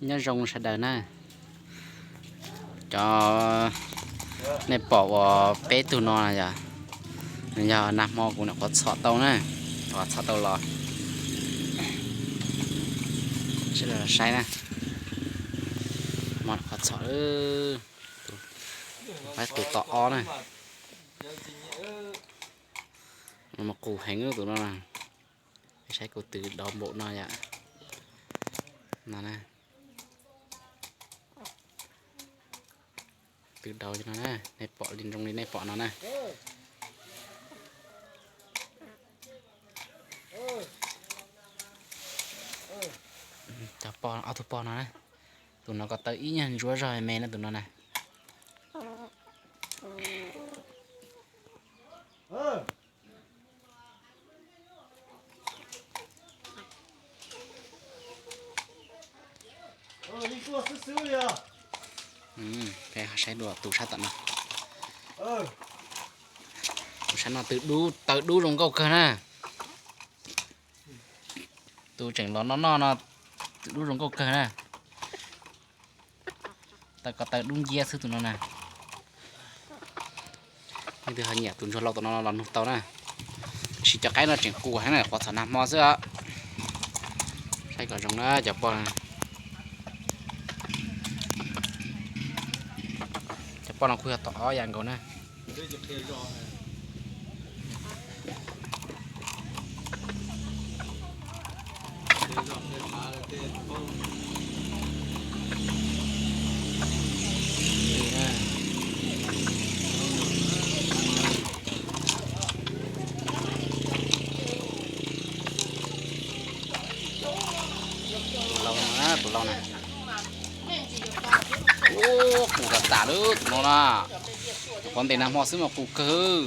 Nyob zoo sawv daws na, cov nej pom uas peb tug no yog, yog nag hmo kuv nyuam qhuav txhom tau na, qhuav txhom tau los saib na, hmo qhuav txhom, tus tod ob na, qus heev tus no, saib kuv tw dau npaum no yom, no na, tw dau no na, nej pom li zoo li nej pom no na. Ob tug pog no na, tus no ko taw ib nyuag ntsuab zog me na tus no na. Saib dua tus sab tom no, tus sab no tw dub, taw dub zoo nkauj kawg na. Tus tseem los noj noj no tw dub zoo nkauj kawg na. Taw ko taw dub nciab xwb tus no na. Leej twg ho nyiam tus ntsuag lau tom no los nug tau na. Tab sis cov qaib no tseem qus heev na, qhuav txhom nag hmo xwb. Saib kom zoo na cov poj, cov poj no kuj yog tom ob yam nkaus na. Tus lau na, tus lau na. Ub, qus tas tas lawm tus no na. Qhuav ntes nag hmo xwb mas qus kawg.